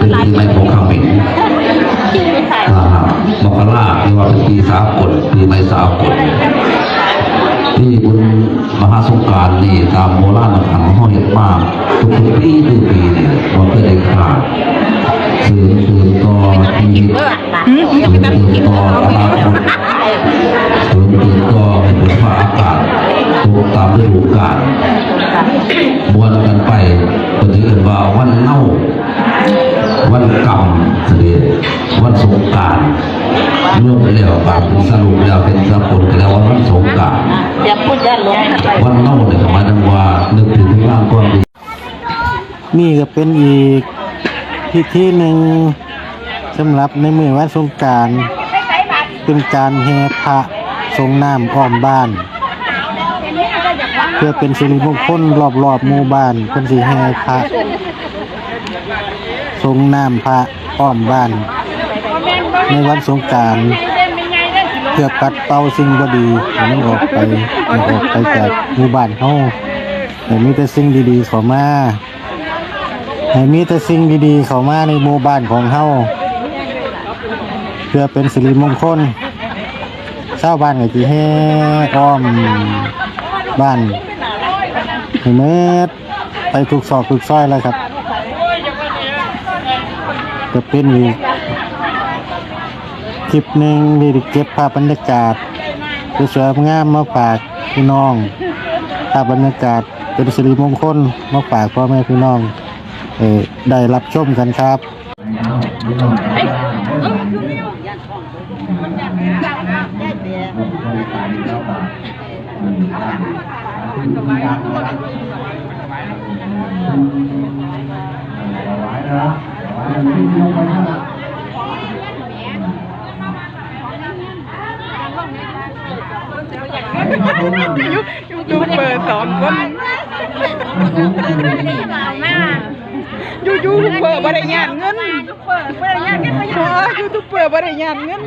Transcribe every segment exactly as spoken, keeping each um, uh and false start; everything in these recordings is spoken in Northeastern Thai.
เป็นปีใหม่ของเขมร อ่ามกราเรียกว่าเป็นปีสากล ปีใหม่สากล ที่บุญมหาสงกรานต์นี่ตามโบราณคำเขาเฮ็ดมาทุกๆปีทุกปีเนี่ยบ่เคยได้ขาด สืบต่อชีวิต หืม สืบต่ออนาคต สืบต่อให้ฝนฟ้าอากาศตกตามฤดูกาล ม่วนกันไป เพิ่นสิเอิ้นว่าวันเนา วันกำเสด็จ วันสงกรานต์ รวมไปแล้วก็สรุปแล้วเป็นสากลก็แล้วว่าวันสงกรานต์ วันเนาเนี่ยก็หมายถึงว่านึกถึงงานความดี นี่ก็เป็นอีกพิธีหนึ่งสำหรับในมื้อวันสงกรานต์ เป็นการแห่พระสรงน้ำอ้อมบ้าน เพื่อเป็นสิริมงคลรอบๆหมู่บ้าน เพิ่นสิแห่พระสรงน้ำพระอ้อมบ้าน ในวันสงกรานต์ เพื่อปัดเป่าสิ่งบ่ดีให้มันออกไป ให้ออกไปจากหมู่บ้านเฮา ให้มีแต่สิ่งดีๆเข้ามา ให้มีแต่สิ่งดีๆเข้ามาในหมู่บ้านของเฮา เพื่อเป็นสิริมงคล ชาวบ้านก็สิแห่อ้อมบ้านให้หมด ไปทุกซอกทุกซอยเลยครับ จะเป็นอีกคลิปหนึ่งที่ได้เก็บภาพบรรยากาศสวยๆงามมาฝากพี่น้อง ภาพบรรยากาศเป็นสิริมงคลมาฝากพ่อแม่พี่น้อง เอ่อ ได้รับชมกันครับ ยู ยูทูบเบอร์สองคน ยู ยูทูบเบอร์บ่ได้ยานเงิน บ่ ยูทูบเบอร์บ่ได้ยานเงิน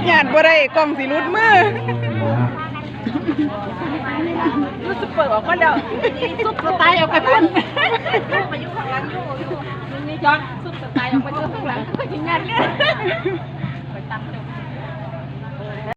ยานบ่ได้ กล้องสิหลุดมือ ยูทูบเบอร์ออกมาแล้ว ซุปสไตล์ออกไปพุ่น ไปอยู่ข้างหลัง ยู ยู ยู นี่จ้ะ ซุปสไตล์ออกไปอยู่ข้างหลัง ก็สิยานเงิน